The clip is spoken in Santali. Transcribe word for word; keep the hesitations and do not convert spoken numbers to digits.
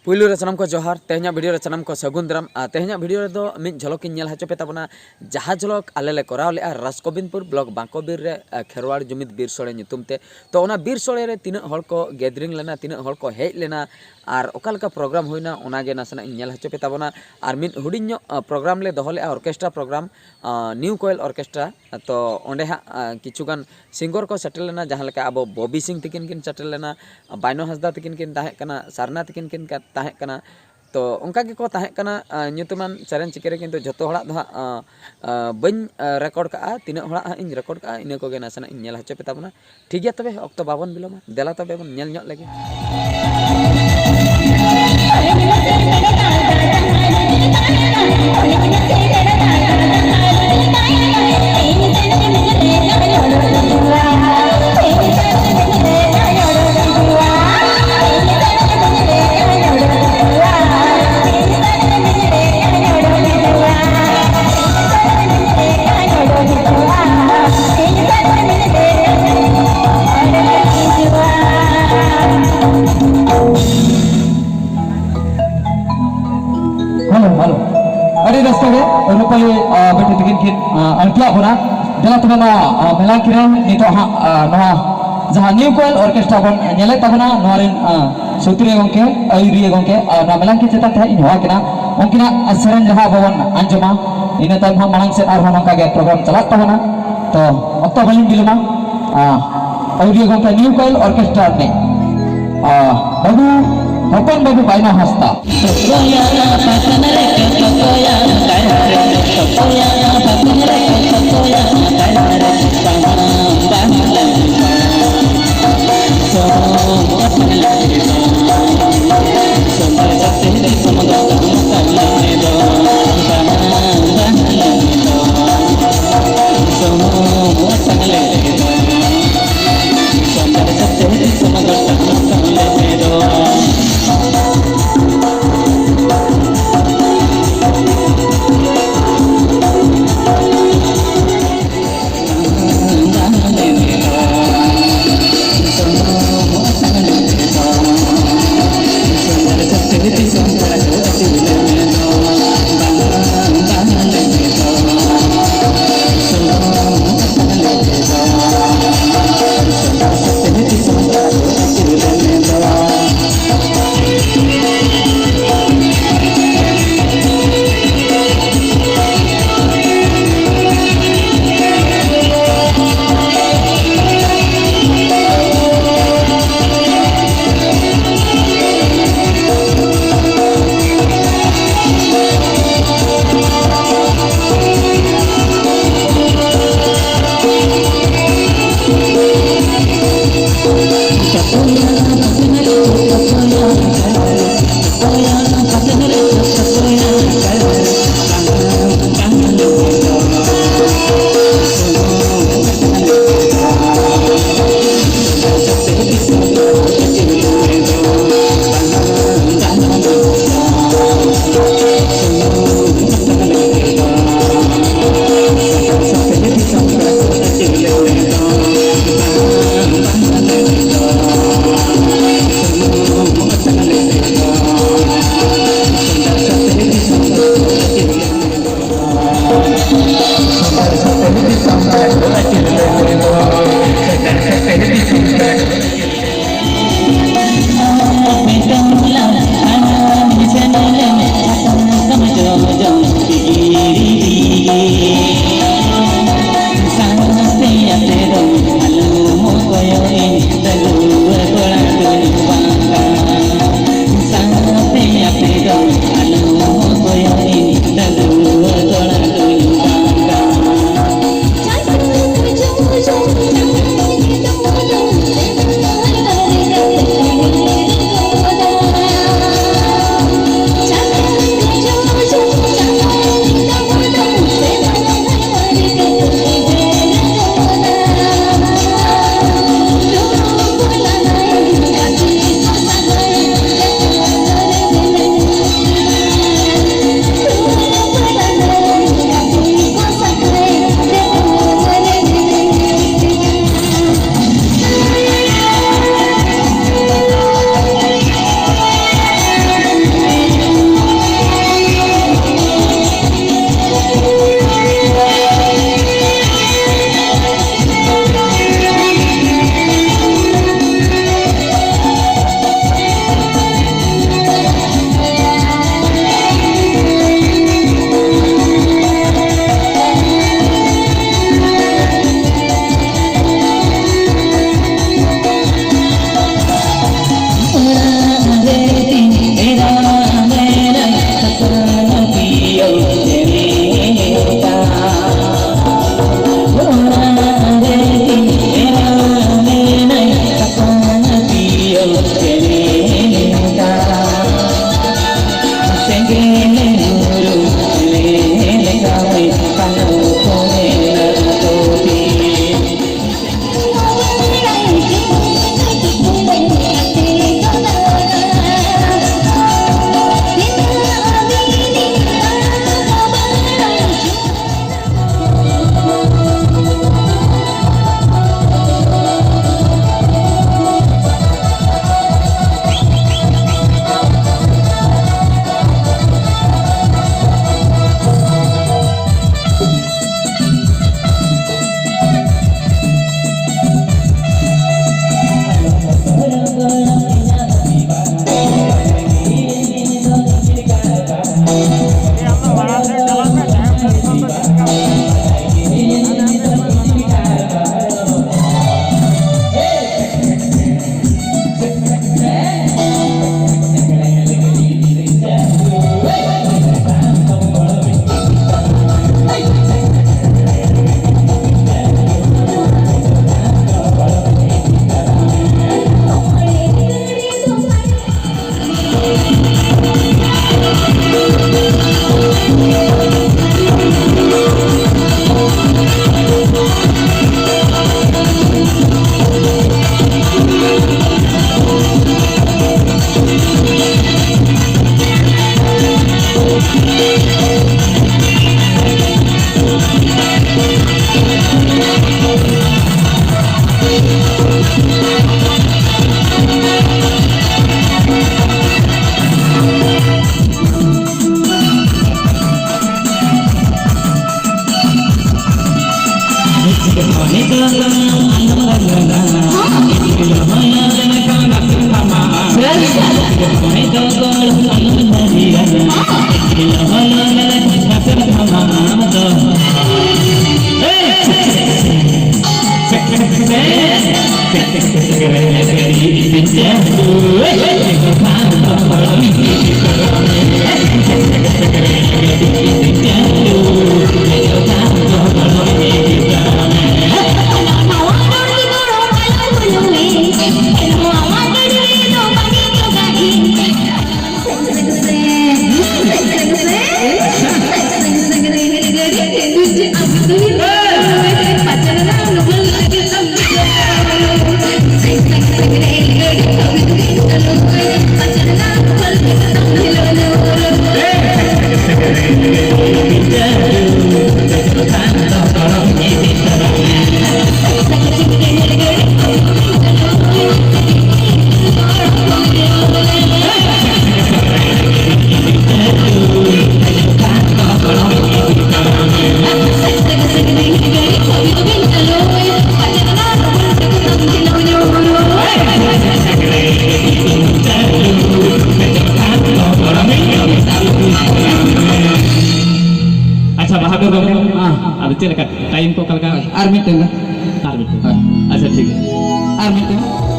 ᱯᱩᱭᱞᱩ ᱨᱮ ᱥᱟᱱᱟᱢ ᱠᱚ ᱡᱚᱦᱟᱨ᱾ ᱛᱮᱦᱮᱧᱟᱜ ᱵᱷᱤᱰᱤᱭᱳ ᱨᱮ ᱥᱟᱱᱟᱢ ᱠᱚ ᱥᱟᱹᱜᱩᱱ ᱫᱟᱨᱟᱢ᱾ ᱟᱨ ᱛᱮᱦᱮᱧᱟᱜ ᱵᱷᱤᱰᱤᱭᱳ ᱨᱮᱫᱚ ᱢᱤᱫ ᱡᱷᱚᱞᱚᱠ ᱤᱧ ᱧᱮᱞ ᱦᱚᱪᱚ ᱯᱮ ᱛᱟᱵᱚᱱᱟ, ᱡᱟᱦᱟᱸ ᱡᱷᱚᱞᱚᱠ ᱟᱞᱮ ᱞᱮ ᱠᱚᱨᱟᱣ ᱞᱮᱜᱼᱟ ᱨᱟᱥᱠᱚᱵᱤᱱᱯᱩᱨ ᱵᱞᱚᱠ ᱵᱟᱸᱠᱚ ᱵᱤᱨ ᱨᱮ, ᱟᱨ ᱠᱷᱮᱨᱣᱟᱲ ᱡᱩᱢᱤᱫ ᱵᱤᱨ ᱥᱳᱲᱮ ᱧᱩᱛᱩᱢ ᱛᱮ᱾ ᱛᱚ, ᱚᱱᱟ ᱵᱤᱨ ᱥᱳᱲᱮ ᱨᱮ ᱛᱤᱱᱟᱹᱜ ᱦᱚᱲ ᱠᱚ ᱜᱮᱫᱟᱨᱤᱝ ᱞᱮᱱᱟ, ᱛᱤᱱᱟᱹᱜ ᱦᱚᱲ ᱠᱚ ᱦᱮᱡ ᱞᱮᱱᱟ, ᱟᱨ ᱚᱠᱟ ᱞᱮᱠᱟ ᱯᱨᱳᱜᱨᱟᱢ ᱦᱩᱭᱱᱟ, ᱚᱱᱟ ᱜᱮ ᱱᱟᱥᱮᱱᱟᱜ ᱤᱧ ᱧᱮᱞ ᱦᱚᱪᱚ ᱯᱮ ᱛᱟᱵᱚᱱᱟ᱾ ᱟᱨ ᱢᱤᱫ ᱦᱩᱰᱤᱧ ᱧᱚᱜ, ᱟ, ᱯᱨᱳᱜᱨᱟᱢ ᱞᱮ ᱫᱚᱦᱚ ᱞᱮᱜᱼᱟ, ᱚᱨᱠᱮᱥᱴᱨᱟ ᱯᱨᱳᱜᱨᱟᱢ, ᱟ, ᱱᱤᱭᱩ ᱠᱚᱭᱮᱞ ᱚᱨᱠᱮᱥᱴᱨᱟ᱾ ᱛᱚ, ᱚᱸᱰᱮ ᱦᱟᱸᱜ, ᱟ, ᱠᱤᱪᱷᱩ ᱜᱟᱱ ᱥᱤᱝᱜᱚᱨ ᱠᱚ ᱥᱮᱴᱮᱨ ᱞᱮᱱᱟ, ᱡᱟᱦᱟᱸ ᱞᱮᱠᱟ ᱟᱵᱚ ᱵᱚᱵᱤ ᱥᱤᱝ ᱛᱤᱠᱤᱱ ᱠᱤᱱ ᱥᱮᱴᱮᱨ ᱞᱮᱱᱟ, ᱵᱟᱭᱱᱚ ᱦᱟᱸᱥᱫᱟ ᱛᱤᱠᱤᱱ ᱠᱤᱱ ᱛᱟᱦᱮᱸ ᱠᱟᱱᱟ, ᱥᱟᱨᱱᱟ ᱛᱤᱠᱤᱱ ᱠᱤᱱ ᱠᱟ-, ᱛᱟᱦᱮᱸ ᱠᱟᱱᱟ᱾ ᱛᱚ, ᱚᱱᱠᱟ ᱜᱮᱠᱚ ᱛᱟᱦᱮᱸ ᱠᱟᱱᱟ, ᱟ, ᱧᱩᱛᱩᱢᱟᱱ ᱥᱮᱨᱮᱧ ᱥᱤᱠᱟᱹᱨᱤᱭᱟᱹ, ᱠᱤᱱᱛᱩ ᱡᱷᱚᱛᱚ ᱦᱚᱲᱟᱜ ᱫᱚ ᱦᱟᱸᱜ, ᱟ, ᱟ, ᱵᱟᱹᱧ, ᱟ, ᱨᱮᱠᱚᱨᱰ ᱠᱟᱜᱼᱟ᱾ ᱛᱤᱱᱟᱹᱜ ᱦᱚᱲᱟᱜ ᱦᱟᱸᱜ ᱤᱧ ᱨᱮᱠᱚᱨᱰ ᱠᱟᱜᱼᱟ, ᱤᱱᱟᱹ ᱠᱚᱜᱮ ᱱᱟᱥᱮᱱᱟᱜ ᱤᱧ ᱧᱮᱞ ᱦᱚᱪᱚ ᱯᱮ ᱛᱟᱵᱚᱱᱟ᱾ ᱴᱷᱤᱠ ᱜᱮᱭᱟ, ᱛᱚᱵᱮ ᱚᱠᱛᱚ ᱵᱟᱵᱚᱱ ᱵᱤᱞᱚᱢᱟ, ᱫᱮᱞᱟ ᱛᱚᱵᱮ ᱵᱚᱱ ᱧᱮᱞ ᱧᱚᱜ ᱞᱮᱜᱮ᱾ Hello, hello. ᱟᱹᱰᱤ ᱨᱟᱹᱥᱠᱟᱹ ᱜᱮ ᱨᱩᱯᱟᱹᱞᱤ, ᱟ, ᱵᱤᱴᱤ ᱛᱟᱹᱠᱤᱱ ᱠᱤᱱ, ᱟ, ᱟᱹᱬᱛᱤᱭᱟᱜ ᱵᱚᱱᱟ᱾ ᱫᱮᱞᱟ ᱛᱚᱵᱮ ᱱᱚᱣᱟ, ᱟ, ᱢᱮᱞᱟ ᱠᱤᱨᱟᱹ ᱱᱤᱛᱚᱜ ᱦᱟᱸᱜ, ᱟ, ᱱᱚᱣᱟ ᱡᱟᱦᱟᱸ ᱱᱤᱭᱩ ᱠᱚᱭᱮᱞ ᱚᱨᱠᱮᱥᱴᱨᱟ ᱵᱚᱱ ᱧᱮᱞᱮᱫ ᱛᱟᱵᱚᱱᱟ, ᱱᱚᱣᱟ ᱨᱮᱱ, ᱟ, ᱥᱩᱛᱨᱤᱭᱟᱹ ᱜᱚᱢᱠᱮ, ᱟᱹᱭᱩᱨᱤᱭᱟᱹ ᱜᱚᱢᱠᱮ, ᱟ, ᱱᱚᱣᱟ ᱢᱮᱞᱟ ᱠᱤᱨᱟᱹ ᱪᱮᱛᱟᱱ ᱛᱮ ᱦᱟᱸᱜ ᱤᱧ ᱦᱚᱦᱚ ᱟᱹᱠᱤᱱᱟ᱾ ᱩᱱᱠᱤᱱᱟᱜ, ᱟ, ᱥᱮᱨᱮᱧ ᱨᱟᱦᱟ ᱵᱚᱱ ᱟᱸᱡᱚᱢᱟ᱾ ᱤᱱᱟᱹ ᱛᱟᱭᱚᱢ ᱦᱟᱸᱜ ᱢᱟᱲᱟᱝ ᱥᱮᱫ ᱟᱨᱦᱚᱸ ᱱᱚᱝᱠᱟ ᱜᱮ ᱯᱨᱳᱜᱨᱟᱢ ᱪᱟᱞᱟᱜ ᱛᱟᱵᱚᱱᱟ᱾ ᱛᱚ, ᱚᱠᱛᱚ ᱵᱟᱹᱞᱤᱧ ᱵᱤᱞᱚᱢᱟ᱾ ᱟ, ᱟᱹᱭᱩᱨᱤᱭᱟᱹ ᱜᱚᱢᱠᱮ ᱱᱤᱭᱩ ᱠᱚᱭᱮᱞ ᱚᱨᱠᱮᱥᱴᱨᱟ ᱨᱤᱱᱤᱡ, ᱟ, ᱵᱟᱹᱵᱩ, ᱦᱚᱯᱚᱱ ᱵᱟᱹᱵᱩ ᱵᱟᱭᱱᱟ ᱦᱟᱸᱥᱫᱟ᱾ ᱟᱪᱪᱷᱟ, ᱵᱟᱦᱟᱫᱩᱨ ᱵᱟᱹᱵᱩ, ᱦᱮᱸ᱾ ᱟᱫᱚ ᱪᱮᱫ ᱞᱮᱠᱟ ᱴᱟᱭᱤᱢ ᱠᱚ ᱚᱠᱟ ᱞᱮᱠᱟ? ᱟᱨ ᱢᱤᱫᱴᱮᱱ ᱫᱚ᱾ ᱟᱨ ᱢᱤᱫᱴᱮᱱ᱾ ᱦᱳᱭ᱾ ᱟᱪᱪᱷᱟ, ᱴᱷᱤᱠ ᱜᱮᱭᱟ᱾ ᱟᱨ ᱢᱤᱫᱴᱮᱱ᱾